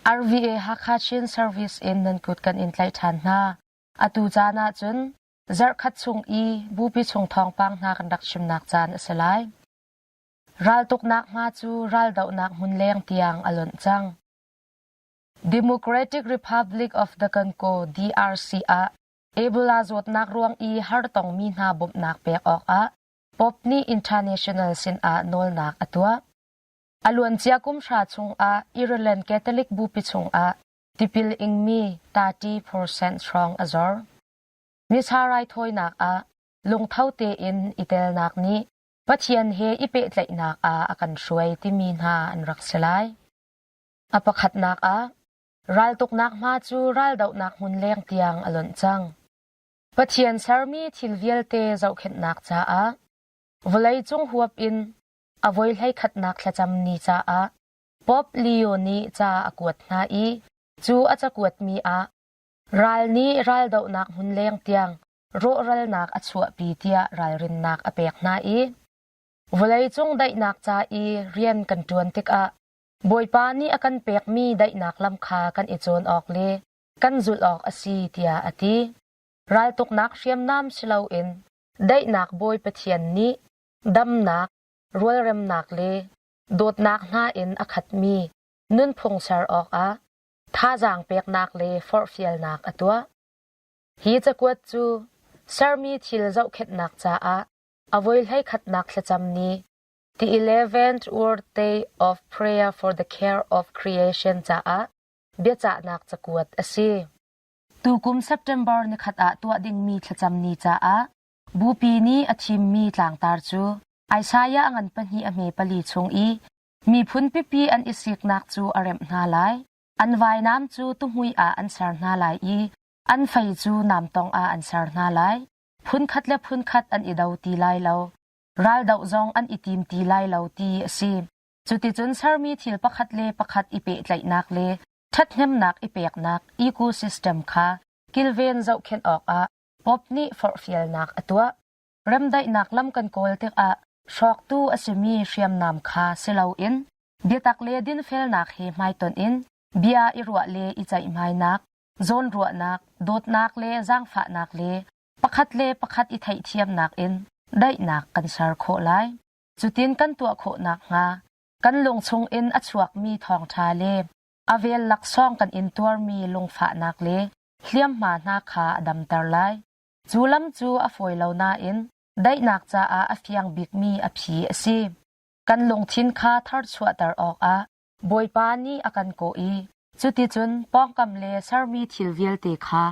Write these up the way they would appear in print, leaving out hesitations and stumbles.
RVA Hakha Chin Service in nan kut kan in tlaih ṭhan hna. Atu caan ahcun zarhkhat chung i bupi chung thawngpang hna kan rak chimnak caan a si lai. Raltuknak hma cu raldohnak hmun leng tiang a lonh cang. Democratic Republic of the Congo DRC ah Ebola zawtnak ruang i hartongmi hna bawmhnak pek awkah Pope nih international sinah nawlnak a tuah. A luancia kum hra chungah Ireland Catholic Bupi chungah tipil ingmi 30% hrawng a zor. Missa raithawinak ah lungtho tein i telnak nih Pathian he i pehtlaihnak ah a kan hruai timi hna an rak si lai. A pakhatnak ah, raltuknak hma cu raldohnak hmun leng tiang a lonh cang. Pathian sermi thil vialte zohkhenhnak caah vawleicung huap in a voi hleikhatnak thlacam ni caah Pope Leo nih ca a kuat hna i cu a cakuatmi ah ral nih raldohnak hmun leng tiang rawhralnak a chuahpi tiah ralrinnak a pek hna i vawleicung daihnak ca i rian kan ṭuan tikah Bawipa nih a kan pekmi daihnak lam kha kan i cawn awk le kan zulh awk a si tiah a ti. Raltuknak hriamnam si loin daihnak Bawi Pathian nih damnak, rualremnak le dawtnak hna in a khatmi nunphung ser awkah thazaang peknak le forhfialnak a tuah. Hi cakuat cu sermi thil zohkhenhnak caah a voi hleikhatnak thlacam ni The Eleventh World Day of Prayer for the Care of Creation caah biacahnak cakuat a si. Tukum September nikhat ah tuah dingmi thlacam ni caah Bupi nih a thimmi tlangtar cu Isaiah a ngan pahnih a hme pali chung i miphun pipi an i siknak cu a remh hna lai. An vainam cu tuhmui ah an ser hna lai i an fei cu namtong ah an ser hna lai. Phunkhat le phunkhat an i do ti lai lo. Raldoh zong an i tim ti lai lo ti a si. Cuticun sermi thil pakhat le pakhat i pehtlaihnak le ṭhathnemnak i peknak ecosystem kha kilven zohkhenh awkah Pope nih forhfialnak a tuah. Remdaihnak lam kan kawl tikah hrawktu a simi hriamnam kha si loin biatak le dinfelnak he hmaitonh in bia i ruah le i ceihmainak, zawnruahnak, dawtnak le zaangfahnak le pakhat le pakhat i theihthiamnak in daihnak kan ser khawh lai. Cutin kan tuah khawh nakhnga kan lung chungin a chuakmi thawngṭha le a vel laksawng kan intuarmi lungfahnak le hliamhma hna kha a damter lai. Cu lam cu a fawi lo nain daihnak caah a fiang bikmi a phi a si. Kan lungthin kha tharchuahter awkah Bawipa nih a kan kawh i cuticun pawngkam le sermi thil vialte kha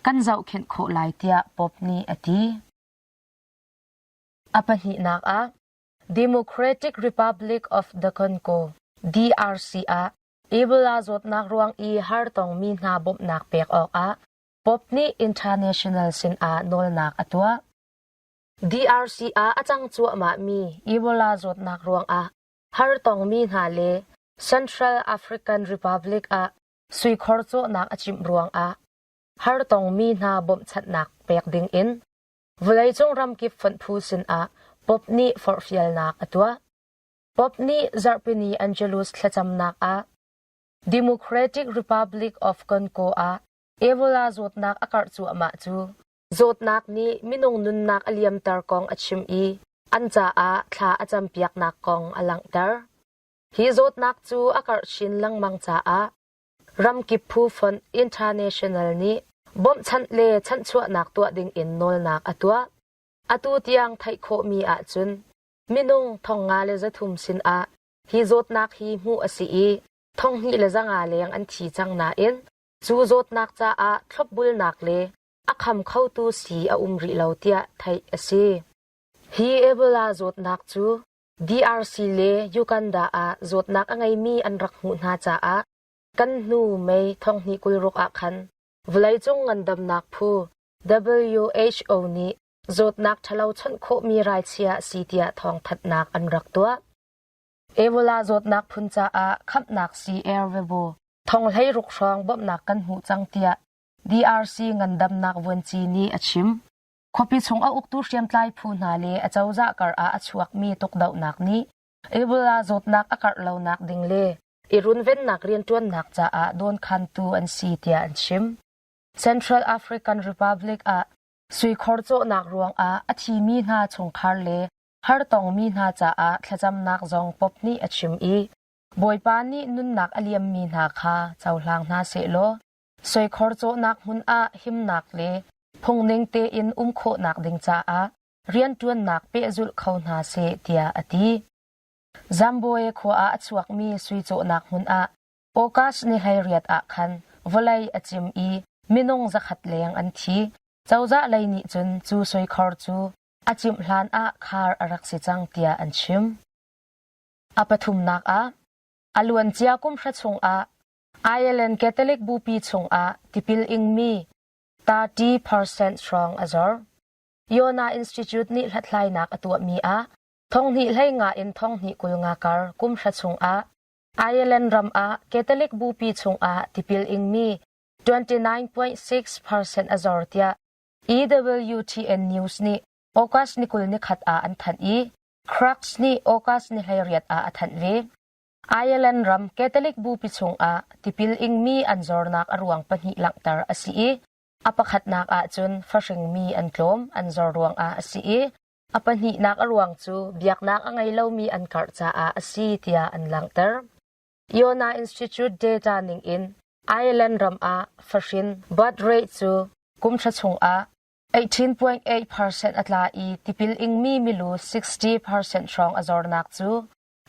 kan zohkhenh khawh lai tiah Pope nih a ti. A pahnihnak ah Democratic Republic of the Congo DRC ah Ebola zawtnak ruang i hartongmi hna bawmhnak pek awkah Pope nih international sinah nawlnak a tuah. DRC ah a cang cuahmahmi Ebola zawtnak ruangah hartongmi hna le Central African Republic ah suikhor cawhnak a cimh ruangah hartongmi hna bawmhchanhnak pek dingin vawleicung ramkip fonh phu sinah Pope nih forhfialnak a tuah. Pope nih zarhpini Angelus thlacamnak ah Democratic Republic of Congo ah Ebola zawtnak a karh cuahmah cu zawtnak nih minung nunnak a liamter kong a chim i an caah thla a campiaknak kong a langhter. Hi zawtnak cu a karh chin lengmang caah ramkip phu fonh international nih bawmhchanh le chanhchuahnak tuah dingin nawlnak a tuah. Atu tiang theih khawhmi ahcun minung 5300 sinah hi zawtnak hi hmuh a si i 2500 leng an thi cang nain cu zawtnak caah thlopbulnak le a kham khotu sii a um rih lo tiah theih a si. Hi Ebola zawtnak cu DRC le Uganda ah zawtnak a ngeimi an rak hmuh hna caah kan hnu May 2026 ah khan vawleicung ngandamnak phu WHO nih zawtnak ṭhalo chawnh khawhmi ralchia a si tiah thawngthanhnak an rak tuah. Ebola zawtnak phun caah khamhnak sii Ervebo thong 16 hrawng bawmhnak kan hmuh cang tiah DRC ngandamnak vuanci nih a chim. Khuapi chung a uktu hriamtlai phu hna le a cozah kar ah a chuakmi tukdohnak nih Ebola zawtnak a karh lonak ding le i runvennak rianṭuannak caah dawnkhantu an si tiah an chim. Central African Republic ah suikhor cawhnak ruangah a thimi hna chungkhar le hartongmi hna caah thlacamnak zong Pope nih a chim i Bawipa nih nunnak a liammi hna kha cohlang hna sehlaw suikhor cawhnak hmun ah himnak le phungning tein um khawhnak ding caah rianṭuannak pehzulh kho hna seh tiah a ti. Zambwe khua ah a chuakmi sui cawhnak hmun ah August ni 18 ah khan vawlei a cim i minung zakhat leng an thi. Cozah lei nih cun cu suikhor cu a cimh hlan ah khar a rak si cang tiah an chim. A pathumnak ah, a luancia kum hra chungah Ireland Catholic Bupi chungah tipil ingmi 30% hrawng a zor. Yona Institute nih hlathlainak a tuahmi ah thonghnih hlei nga in thonghnih 20 nga kar kum hra chungah Ireland ram ah Catholic Bupi chungah tipil ingmi 29.6% a zor tiah EWTN News nih August ni 20 ni khat ah an thanh i Crux nih August ni 18 ah a thanh ve. Ireland ram Catholic Bupi chungah tipil ingmi an zornak a ruang pahnih langhter a si i a pakhatnak ahcun fahringmi an tlawm an zor ruangah a si i a pahnihnak a ruang cu biaknak a ngei lomi an karh caah a si tiah an langhter. Iona Institute data ningin Ireland ram ah fahrin birth rate cu kum thla chungah 18.8% a tla i tipil ingmi milu 60% hrawng a zornak cu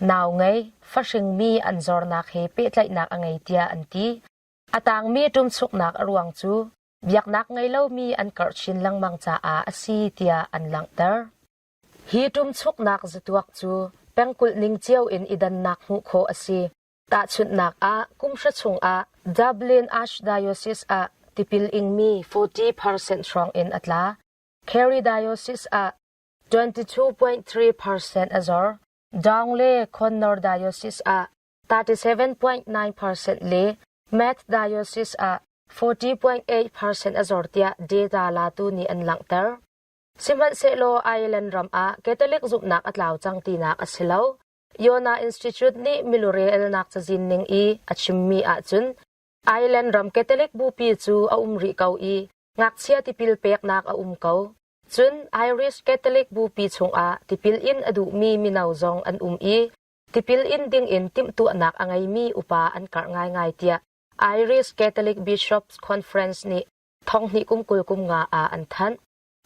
nau ngei fahringmi an zornak he pehtlaihnak a ngei tiah an ti. A tangmi ṭumchuknak a ruang cu biaknak ngei lomi an karh chin lengmang caah a si tiah an langhter. Hi ṭumchuknak zatuak cu pengkulh ning cio in i dannak hmuh khawh a si. Tahchunhnak ah, kumhra chungah Dublin Archdiocese ah tipil ingmi 40% hrawng in a tla. Kerry Diocese ah 22.3% a zor. Down le Connor Diocese ah 37.9% le Meath Diocese ah 40.8% a zor tiah data latu nih an langhter. Sihmanhsehlaw Ireland ram ah Catholic zumhnak a tlau cang tinak a si lo. Iona Institute nih milurelnak cazin ning i a chimmi ahcun Ireland ram Catholic bupi cu a um rih ko i ngakchia tipil peknak a um ko. Cun Irish Catholic bupi chungah tipil in a duhmi mino zong an um i tipil in dingin timhtuahnak a ngeimi upa an karh ngaingai tiah Irish Catholic Bishops Conference nih thonghnih kum 20 kum nga ah an thanh.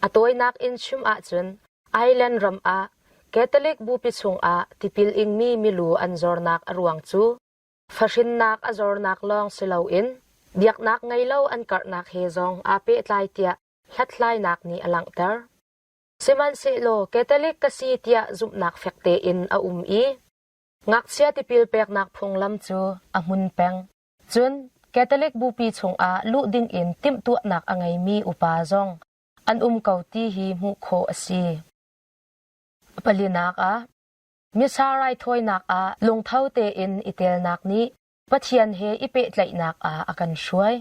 A tawinak in chim ahcun Ireland ram ah Catholic bupi chungah tipil ingmi milu an zornak a ruang cu fahrinnak a zornak lawng si loin biaknak ngei lo an karhnak he zong aa pehtlai tiah hlathlainak nih a langhter. Sihmanhsehlaw Catholic ka si tiah zumhnak fek tein a um i ngakchia tipil peknak phunglam cu a hmun peng. Cun Catholic bupi chungah luh dingin timhtuahnak a ngeimi upa zong an um ko ti hi hmuh khawh a si. Palinak ah, Missa raithawinak ah lungtho tein i telnak nih Pathian he i pehtlaihnak ah a kan hruai.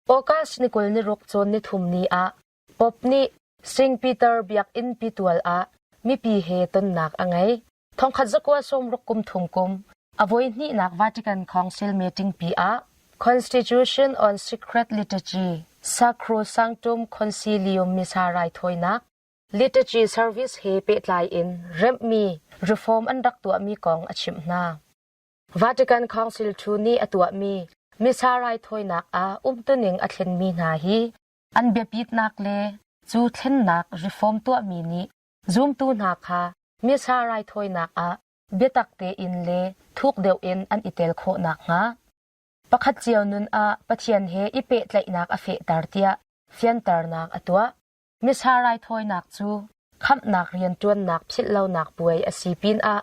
August ni 26 cawn nithum ni ah Pope nih St. Peter biakinn pitual ah mipi he tonnak a ngei. Thongkhat zakua sawmruk kum thum kum a voihnihnak Vatican Council meeting pi ah Constitution on Secret Liturgy Sacrosanctum Concilium Missa raithawinak liturgy service he pehtlai in remhmi reform an rak tuahmi kong a chimh hna. Vatican Council II nih a tuahmi Missa raithawinak ah umtuning a thlenmi hna hi an biapitnak le cu thlennak reform tuahmi nih Zumtu hna kha Missa raithawinak ah biatak tein le thuk deuh in an i tel khawh nakhnga pakhat cio nun ah Pathian he i pehtlaihnak a fehter tiah fianternak a tuah. Missa raithawinak cu khamhnak rianṭuannak philhlonak puai a si pinah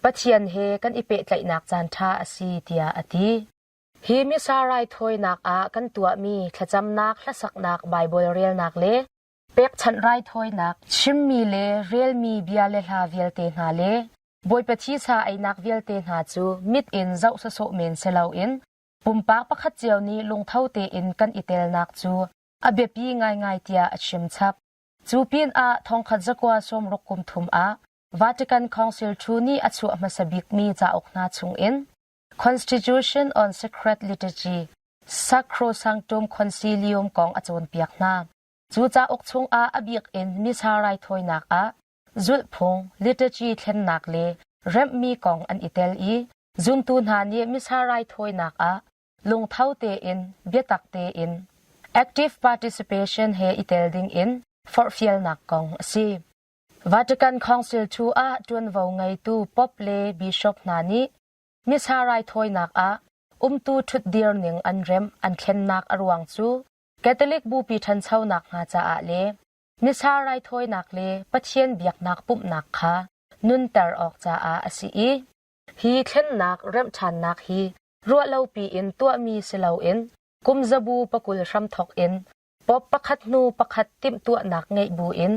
Pathian he kan i pehtlaihnak caanṭha a si tiah a ti. Hi Missa raithawinak ah kan tuahmi thlacamnak, hlasaknak, Baibal relnak le Pekchanh raithawinak, chimmi le relmi bia le hla vialte hna le Bawipa thisa einak vialte hna cu mit in zoh sawsawh men si loin pumpak pakhat cio nih lungtho tein kan i telnak cu a biapi ngaingai tiah a chim chap. Cu pinah thongkhat zakua sawmruk kum thum ah Vatican Council II nih a chuah hmasa bikmi cauk hna chungin. Constitution on Sacred Liturgy, Sacrosanctum Concilium kong a cawnpiak hna. Cu cauk chungah a bik in Missa raithawinak ah zulhphung, liturgy thlennak le remhmi kong an i tel i zumtu hna nih Missa raithawinak ah lungtho tein, biatak tein, active participation he i tel dingin forhfialnak kong a si. Vatican Council II ah ṭuanvo ngeitu Pope le Bishop hna nih Missa raithawinak ah umtu ṭhutdir ning an remh an thlennak a ruang cu Catholic Bupi ṭhanchonak hnga caah le Missa raithawinak le Pathian biaknak pumhnak kha nunter awk caah a si i hi thlennak remhṭhannak hi ruahlopi in tuahmi si loin kum zabu pakul hramthawk in Pope pakhat hnu pakhat timhtuahnak ngeih buin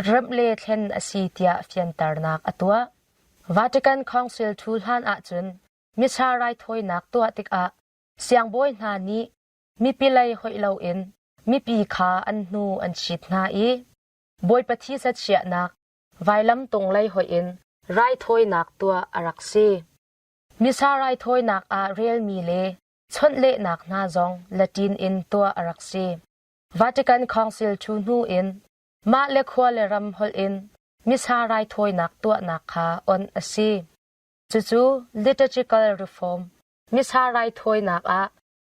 remh le thlen a si tiah fianternak a tuah. Vatican Council thu hlan ahcun Missa raithawinak tuah tikah siangbawi hna nih mipi lei hoih loin mipi kha an hnu an chit hna i Bawipa thisa chiahnak vailam tung lei hoih in raithawinak tuah a rak si. Missa raithawinak ah relmi le chawnhlehnak hna zong Latin in tuah a rak si. Vatican Council thu hnu in mah le khua le ram holh in Missa raithawinak tuahnak kha onh a si. Cucu liturgical reform, Missa raithawinak ah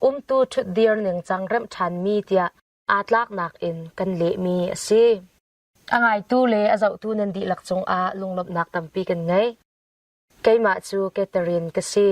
umtu ṭhutdir ningcang remh ṭhanmi tiah aa tlaknak in kan lehmi a si. A ngaitu le a zohtu nan dihlak cungah lunglawmhnak tampi kan ngei. Keimah cu Catherine ka si.